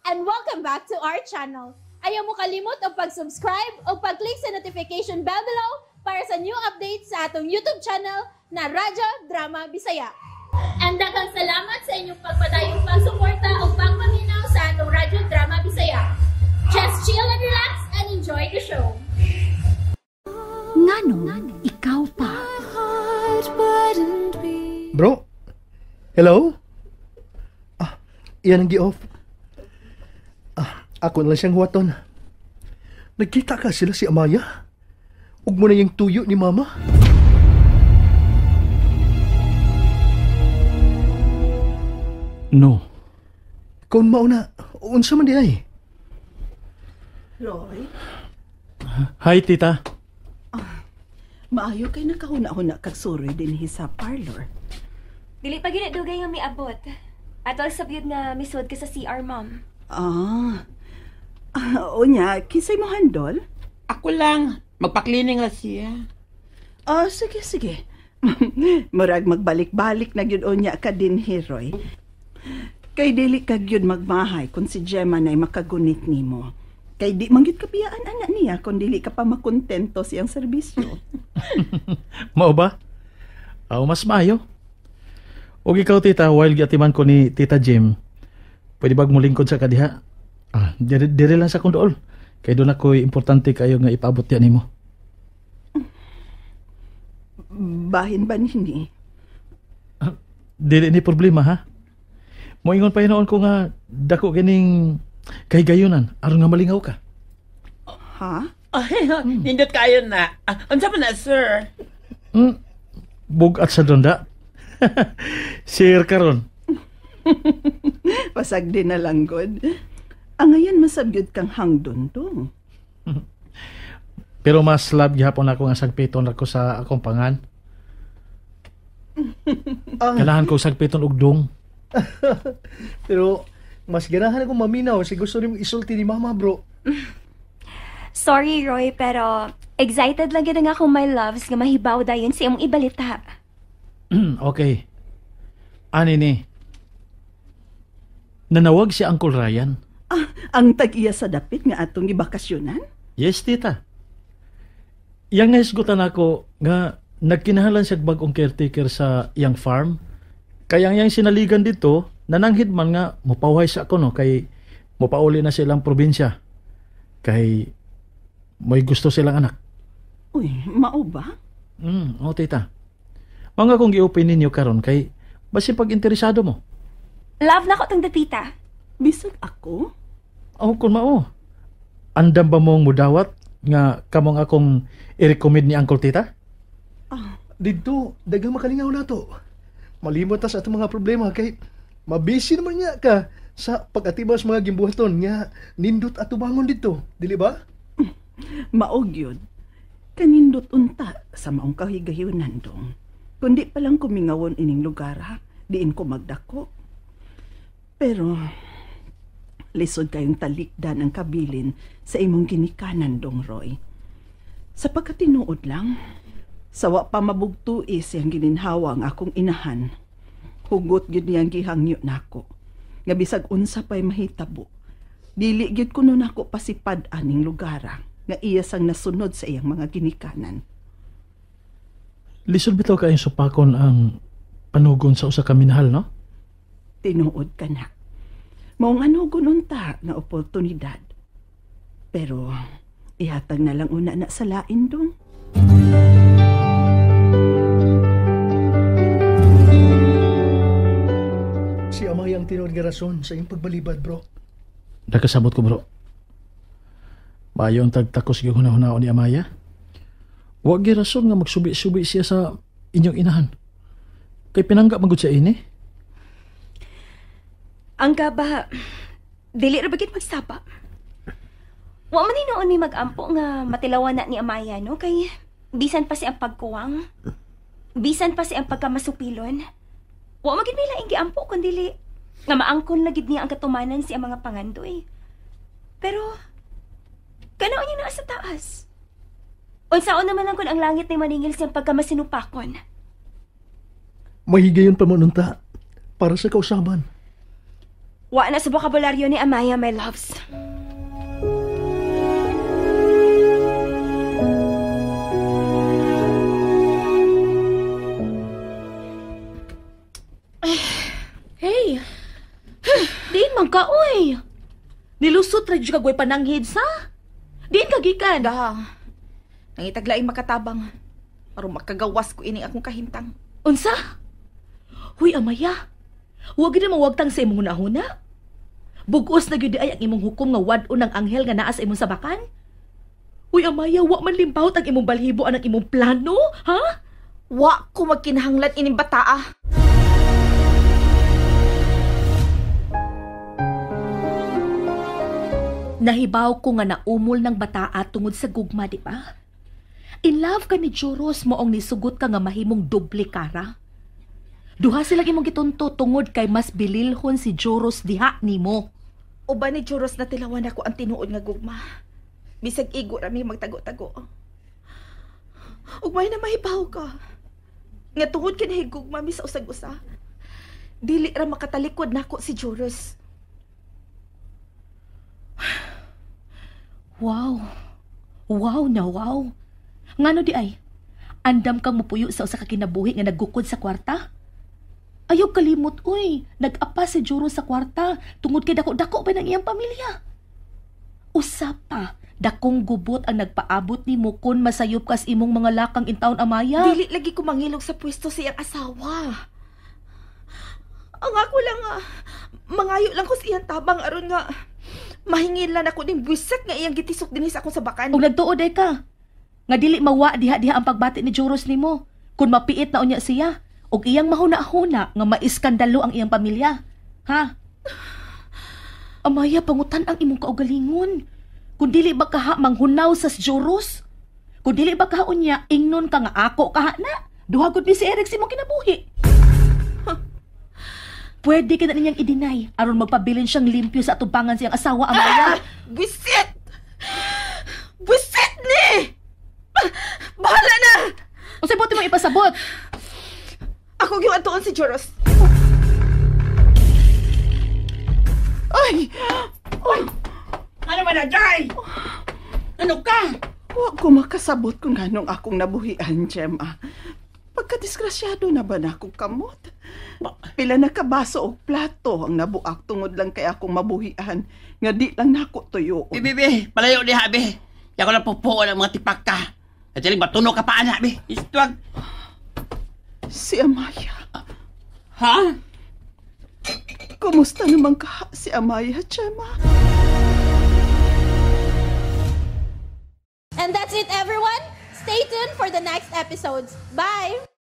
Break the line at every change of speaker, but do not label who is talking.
And welcome back to our channel. Ayaw mo kalimot og pag-subscribe o pag-click sa notification bell below para sa new updates sa atong YouTube channel na Radyo Drama Bisaya. And daghang salamat sa inyong pagpadayong pagsuporta o pagpaminaw sa atong Radyo Drama Bisaya. Just chill and relax and enjoy the show.
Nganong ikaw pa?
Bro? Hello? Ah, iyan ang gi-off. Ah, ako na lang siyang huwaton. Nagkita ka sila si Amaya? Ug mo na yung tuyo ni Mama?
No.
Kung mauna, unsa man di ay?
Roy?
Hi, Tita.
Ah, maayo kay nakahuna-huna kag suroy dinhi sa parlor.
Dili pa gid dugay nga miabot. Atol sa byud nga misuod ka sa CR, ma'am.
Ah. Unya, kinsay mo handol?
Ako lang. Magpa-cleaning ra siya.
Ah, sige, sige. Murag magbalik-balik na gyud unya ka dinhi, Roy. Kay dili ka gyud magmahay kung si Gemma na'y makagunit nimo. Kay di man gyud kapiyaan anak niya kung dili ka pa makontento siyang serbisyo.
Mao ba? Aw, mas maayo. Og ikaw, Tita, while giatiman ko ni Tita Jim, pwede bag mulingkod sa kadiha? Ah, dire lang sa kong dool. Kay doon ako'y importante kayo nga ipaabot diya nimo.
Bahin ba nini?
Ah, dili ni problema, ha? Moingon pa hinoon ko nga dako kining kahigayunan aron nga malingaw ka.
Ha?
Ay, nindot kayo na. Ah, unsa man na, sir?
Bugat sa dunda. Sir karon.
Pasag din na lang, god. Ang ngayon masabyod kang hangdundong.
Pero mas love gihapon ako nga sagpiton ako sa akong pangan. Kailangan ko sagpiton og dong.
Pero mas ganahan akong maminaw si gusto rin isulti ni Mama, bro.
Sorry, Roy, pero excited lang gid nga akong my loves nga mahibaw dayon sa imong ibalita.
Okay. Ani ni? Nanawag si Uncle Ryan.
Ah, ang tag-iya sa dapit nga atong gibakasyonan?
Yes, Tita. Yang nahisgutan ako nga nagkinahalan siya bagong caretaker sa iyang farm. Kaya ang iyang sinaligan dito, nananghid man nga mupawhay sa ako no, kay mupauli na silang probinsya. Kay may gusto silang anak.
Uy, mao ba?
Oo, Tita. Mga kung gi-open ninyo karon kay basi pag interesado mo.
Love na ko tong dapita.
Bisag ako?
Oh, kun mao. Andam ba mong mudawat nga kamong akong i-recommend ni Uncle Tita?
Ah,
didto daghang makalingaw nato. Malimot ta sa atong mga problema kay mabisi naman niya ka sa pag-atibas mga gimbuhaton nga nindot atubangon didto, dili ba?
Mao gyud. Kanindot unta sa maong kahigayonan dong. Kundi pa lang kumingawon ining lugar, ha? Diin ko magdako. Pero lisod kayong talikdan ang kabilin sa imong ginikanan, dong Roy. Sa pagkatinuod lang, sawa pa mabugtuis siyang gininhawa ang akong inahan. Hugot gyud niyang gihangyo nako. Nga bisag unsa pa'y mahitabo. Dili gyud kuno nako pasipad aning lugara nga iya sang nasunod sa iyang mga ginikanan.
Lisod bitaw kayong supakon ang panugon sa usa ka minahal, no?
Tinuod ka na. Maong anugon unta nga oportunidad. Pero ihatag na lang una na sa lain dong.
Si Amaya ang tinuod nga rason sa iyong pagbalibad, bro.
Nakasabot ko, bro. Maayo ang tagtakos gyud hunahunahon ni Amaya. Wa gyud rason nga magsubi-subi siya sa inyong inahan. Kay pinangga man gud siya ini.
Ang gaba, dili ra bagit magsapa. Wa man hinuon mi mag-ampo nga matilawan na ni Amaya, no? Kay bisan pa siya ang pagkuwang, bisan pa siya ang pagkamasupilon. Wa man gid mi laing giampo kun dili nga maangkon lagid niya ang katumanan siya mga pangandoy. Pero kanaon niya naa sa taas. Unsaon naman lang kun ang langit ni maningil siyang pagkamasinupakon.
Mahigayon pa man unta para sa kausaban.
Wa na sa bokabularyo ni Amaya, my loves.
Hey! Diin man ka, oy! Nilusot ra jud ka goy pananghid sa? Diin ka gikan?
Daha. Nangitaglaing makatabang. Aron makagawas ko ini akong kahimtang.
Unsa? Huy, Amaya. Huwag gid mawagtang sa imong hunahuna. Bugos na gyud ay ang imong hukom nga wad-on ang anghel nga naa sa imong sabakan. Uy, Amaya, wa man limpawt ang imong balhibo anang imong plano, ha?
Wa ko magkinahanglan ining bataa.
Nahibaw ko nga naumol ng bataa tungod sa gugma, di ba? In love ka ni Joros, moong nisugot ka nga mahimong doble kara. Duha sila imong gitunto tungod kay mas bililhon si Joros diha nimo.
Uban ni Joros na tilawan ako ang tinuod nga gugma. Bisag igo rami magtago-tago. Ug may na mahibaw ka. Nga tungod kini gugma mi sa usag-usa. Dili ra makatalikod nako si Joros.
Wow. Wow na wow. Ngano di ay? Andam kang mupuyo sa usa ka kinabuhi nga naggukod sa kwarta? Ayaw kalimot, uy. Nag-apa si Joros sa kwarta tungod kay dako-dako pa ng iyang pamilya. Usa pa, dakong gubot ang nagpaabot nimo kun masayop kas imong mga lakang in town, Amaya.
Dili lagi ko mangilog sa pwesto sa iyang asawa. Ang ako lang, mangayo lang ko sa iyang tabang aron nga mahingil lang ako ning buwisak nga iyang gitisok dinhi sa akong sabakan.
Ug nagtuod ay ka nga dili mawa diha-diha ang pagbati ni Joros nimo kun mapiit na unya siya ug iyang mahuna-huna nga maiskandalo ang iyang pamilya. Ha? Amaya, pangutan ang imong kaugalingon. Kung dili ba kaha manghunaw sa Joros? Kung dili ba kaha unya, ingnon ka nga ako kaha na? Duha gud ni si Eric si imong kinabuhi. Pwede ka na niyang i-deny aron magpabilin siyang limpyo sa atubangan siyang asawa, Amaya.
Ah! Buwisit! Buwisit ni! Bahala na!
Unsay buti mo ipasabot?
Ako gyud antuon si Joros.
Ay!
Ay! Ano man na, Jai? Ano ka?
Wa ko makasabot kung anong akong nabuhian, Gemma. Pagkadisgrasyado na ba na akong kamot? Pila na kabaso o plato ang nabuak tungod lang kay akong mabuhian nga di lang nako tuyo.
Bibi, palayo diha, be. Yako lang pupuon ang mga tipak ka. At siling batuno ka pa, anak, be. Istuag.
Si Amaya.
Ha?
Kumusta naman ka si Amaya, Gemma?
And that's it, everyone. Stay tuned for the next episodes. Bye!